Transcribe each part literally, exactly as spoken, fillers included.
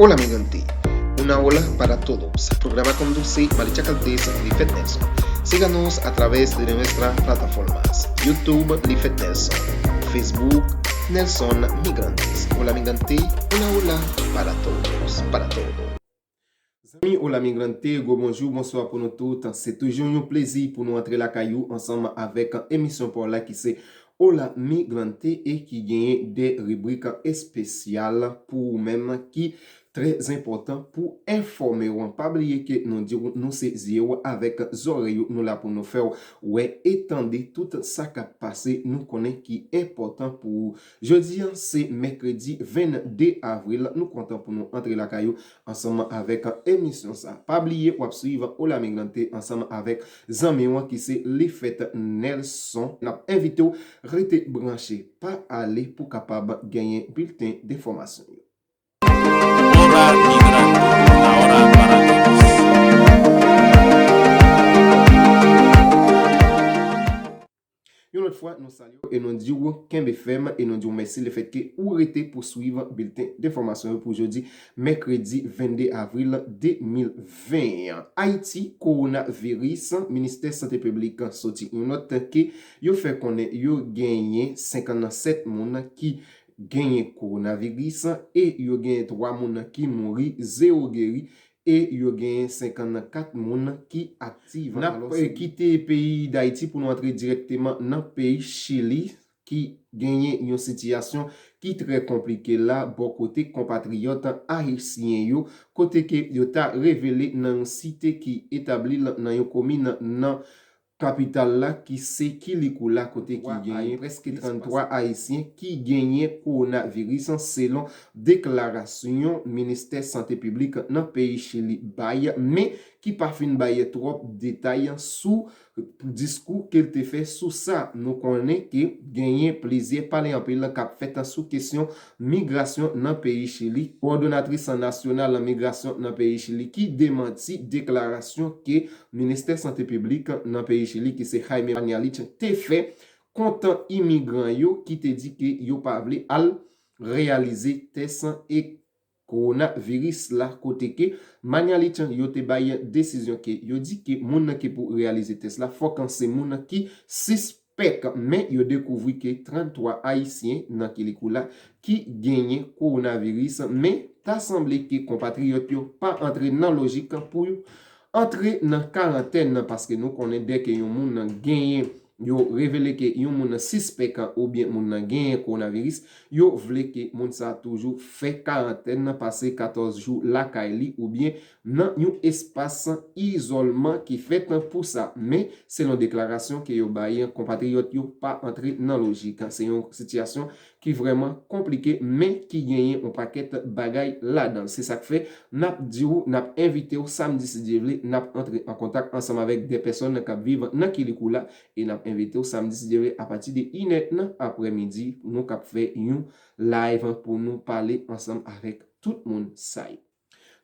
Hola migrante, una ola para todos. Programa conduce Maricha Caldes Lifet Nelson. Síganos a través de nuestras plataformas YouTube Lifet Nelson, Facebook Nelson Migrantes. Hola migrante, una ola para todos, para todos. Zanmi Hola Migrante, gwo bonjou, bonswa pou nou tout. Se toujou yon plezi pou nou antre lakay ou ansanm avèk emisyon pa w la ki se Hola Migrante e ki genyen de ribrik espesyal pou ou menm ki trè enpòtan pou enfòme w. Pa bliye ke nou di w nou se zye w avèk zòrèy ou, nou la pou nou fè w wè e tande tout sa k ap pase nou konnen ki enpòtan pou ou. Jodi a se mèkredi vennde avril, nou kontan pou nou antre lakay ou ansanm avèk emisyon sa. Pa bliye w ap swiv Hola Migrante ansanm avèk zanmi w ki se Lifet Nelson. N ap envite w rete branche, pa ale pou kapab genyen bilten de enfòmasyon yo. Hola migrante, una hora para todos. Yon lòt fwa, nou salye w e nou di w kenbe fèm e nou di w mèsi lefètke ou rete pou swiv bilten de enfòmasyon yo pou jodi, mèkredi vennde avril de mil ven an. Ayiti, kowonaviris, Ministè Sante Piblik soti yon nòt ke yo fè konnen yo genyen senkannsèt moun ki genyen kowonaviris e yo genyen twa moun ki mouri, zewo geri e yo genyen senkannkat moun ki aktif. N ap kite peyi Dayiti pou nou antre dirèkteman nan peyi Chili, ki genyen yon sitiyasyon ki trè konplike la bò kote konpatriyòt ayisyen yo, kote ke yo ta revele nan yon site ki etabli nan yon komin nan kapital la ki se Quilicura, kote ki genyen prèske tranntwa ayisyen ki genyen kowonaviris, selon deklarasyon Ministè Sante Piblik nan peyi Chili bay, men ki pa fin bay twòp detay sou diskou ke l te fè sou sa. Nou konnen ke genyen plizyè pale anpil k ap fèt sou kesyon migrasyon nan peyi Chili. Kowòdonatris nasyonal migrasyon nan peyi Chili ki demanti deklarasyon ke Ministè Sante Piblik nan peyi Chili, ki se Jaime Mañalich, te fè kont imigran yo ki te di ke yo pa vle al reyalize tès e kowonaviris la, kote ke Mañalich yo te bay desizyon ke yo di ke moun nan ki pou reyalize tès la, fòk se moun nan ki sispèk, men yo dekouvri ke tranntwa ayisyen nan Quilicura ki genyen kowonaviris, men ta sanble ke konpatriyòt yo pa antre nan lojik pou yo antre nan karantèn nan, paske nou konnen dèke yon moun nan genyen, yo revele ke yon moun nan sispèk oubyen moun nan genyen kowonaviris, yo vle ke moun sa toujou fè karantèn nan, pase katòz jou lakay li oubyen nan yon espas izòlman ki fèt pou sa. Men, selon deklarasyon ke yo bay, konpatriyòt yo pa antre nan lojik. Se yon sitiyasyon ki vrèman konplike, men ki genyen yon pakèt bagay ladan l. Se sa k fè, n ap di w, n ap envite w, samdi si Dye vle, n ap antre an kontak ansanm avèk de pèsòn k ap viv nan Quilicura, e n ap envite w, samdi si Dye vle, apati de inè nan aprèmidi, nou k ap fè yon live pou nou pale ansanm avèk tout moun sa yo.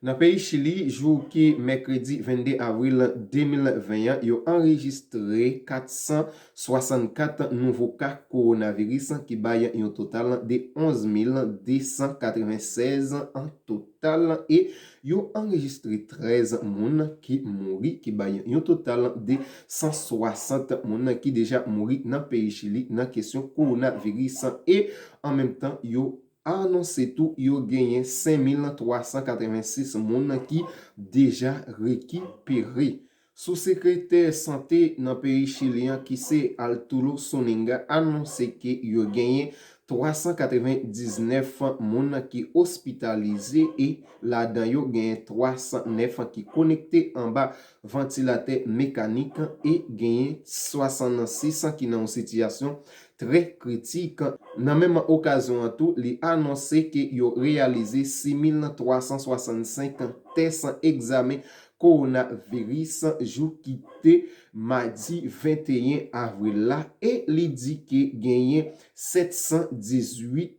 Nan peyi Chili, jou ki mèkredi vennde avril de mil ven an, yo anrejistre kat san swasannkat nouvo ka kowonaviris, ki bay yon total de onz mil de san katreven sèz an total, e yo anrejistre trèz moun ki mouri, ki bay yon total de san swasant moun ki deja mouri nan peyi Chili nan kesyon kowonaviris, e an menm tan, yo anonse tou yo genyen senk mil twa san katreven sis moun ki deja rekipere. Sou sekretè sante nan peyi Chili an ki se Arturo Zúñiga anonse ke yo genyen twa san katreven diznèf moun ki ospitalize e ladan yo genyen twa san nèf ki konekte anba vantilatè mekanik e genyen swasannsis ki nan yon sitiyasyon trè kritik. Nan menm okazyon an tou, li anonse ke yo reyalize sis mil twa san swasannsenk tès egzamen kowonaviris jou ki te madi venteyen avril la, e li di ke genyen sèt san dizuit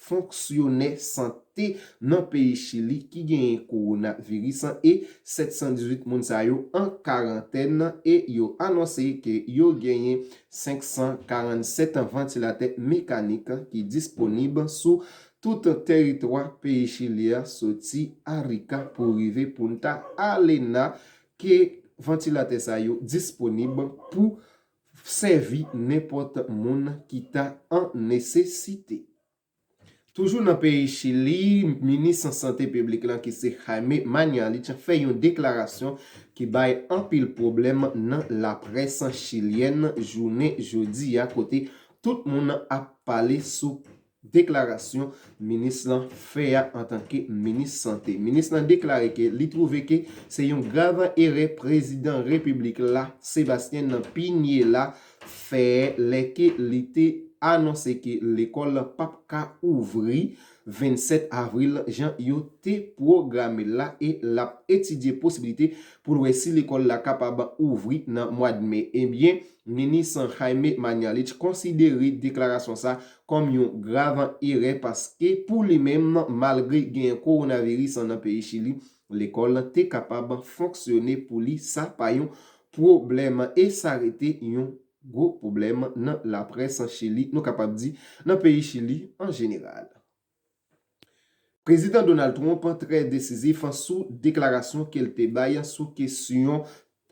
fonksyonè sante nan peyi Chili ki genyen kowonaviris, e sèt san dizuit moun sa yo an karantèn, e yo anonse ke yo genyen senk san karannsèt vantilatè mekanik ki disponib sou tout tèritwa peyi Chili a, soti Arica pou rive Punta Arenas, ke vantilatè sa yo disponib pou sèvi nenpòt moun ki ta an nesesite. Toujou nan peyi Chili, minis sante piblik lan ki se Jaime Mañalich fè yon deklarasyon ki bay anpil pwoblèm nan laprès chilyèn jounen jodi a, kote tout moun ap pale sou deklarasyon minis lan fè a antanke minis sante. Minis lan deklare ke li twouve ke se yon grav erè prezidan repiblik la, Sebastián Piñera, fè lè ke li te anonse ke lekòl p ap ka ouvri vennsèt avril jan yo te pwograme l la, e l ap etidye posibilite pou l wè si lekòl la kapab ouvri nan mwa d me. Ebyen, minis Jaime Mañalich konsidere deklarasyon sa kòm yon grav erè, paske pou li menm, malgre genyen kowonaviris nan peyi Chili, lekòl te kapab fonksyone pou li, sa pa yon pwoblèm, e sa rete yon gwo pwoblèm nan laprès Chili, nou kapab di nan peyi Chili an jeneral. Prezidan Donald Trump trè desizif sou deklarasyon ke l te bay sou kesyon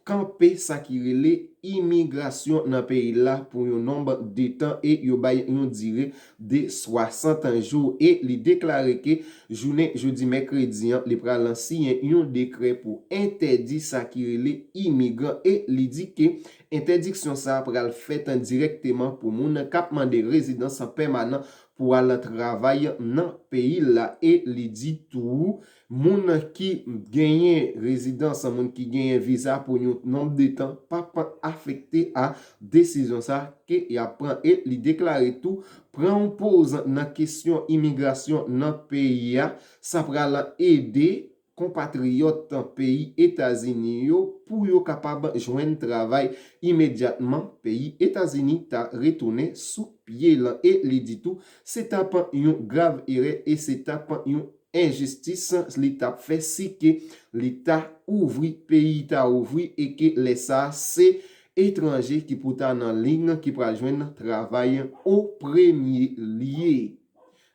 kanpe sa ki rele imigrasyon nan peyi la pou yon nonb de tan, e yo bay yon dire de swasant jou, e li deklare ke jounen jodi mèkredi an, li pral siyen yon dekrè pou entèdi sa ki rele imigran, e li di ke entèdiksyon sa pral fèt dirèkteman pou moun k ap mande rezidans pèmanan pou al travay nan peyi la, e li di tou, moun ki genyen rezidans, moun ki genyen viza pou yon nonb de tan p ap afekte a desizyon sa ke y ap pran, e li deklare tou, pran yon poz nan kesyon imigrasyon nan peyi a, sa pral ede konpatriyòt peyi Etazini yo pou yo kapab jwenn travay imedyatman. Peyi Etazini ta retounen sou pye l, e li di tou, se t ap yon grav erè e se t ap yon enjistis li t ap fè si ke li ta ouvri, peyi ta ouvri, e ke lè sa se etranje ki pou ta nan liy ki pral jwenn travay o premye lye.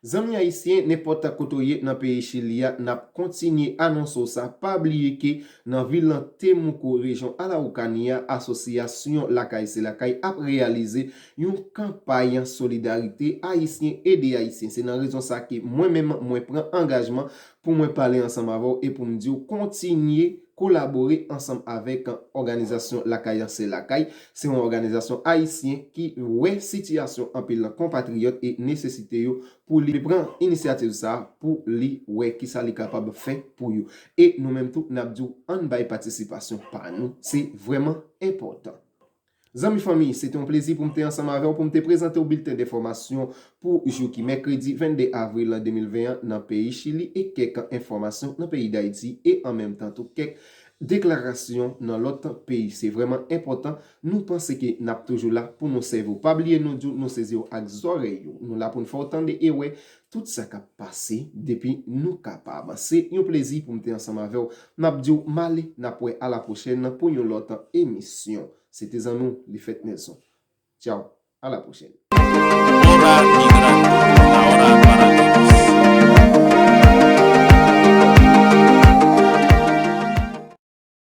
Zanmi ayisyen, nenpòt kote w ye nan peyi Chili a, n ap kontinye anonse w sa. Pa bliye ke nan vil Temuco, rejyon Araucania, asosyasyon Lakay se Lakay ap reyalize yon kanpay solidarite ayisyen ede ayisyen. Se nan rezon sa ke mwen menm, mwen pran angajman pou mwen pale ansanm avè w e pou m di w kontinye kolabore ansanm avèk òganizasyon Lakay se Lakay. Se yon òganizasyon ayisyen ki wè sitiyasyon anpil konpatriyòt e nesesite yo pou li pran inisyativ sa pou li wè kisa li kapab fè pou yo. E nou menm tou, n ap di w, ann bay patisipasyon pa nou. Se vrèman enpòtan. Zanmi, fanmi, se te yon plezi pou m te ansanm avè w, pou m te prezante w bilten de enfòmasyon pou jou ki mèkredi vennde avril de mil ven an nan peyi Chili, e kèk enfòmasyon nan peyi Dayiti, e an menm tan tou kèk deklarasyon nan lòt peyi. Se vrèman enpòtan. Nou panse ke n ap toujou la pou nou sèvi w. Pa bliye nou di w, nou sezi w ak zòrèy yo. Nou la pou n fè w tande e wè tout sa k ap pase depi nou kapab. Se yon plezi pou m te ansanm avè w. N ap di w m ale, n ap wè a la pwochèn pou yon lòt emisyon. Se te zanmi w, Lifèt Nelson. Tchaw, a la pwochèn. Moral Migrante.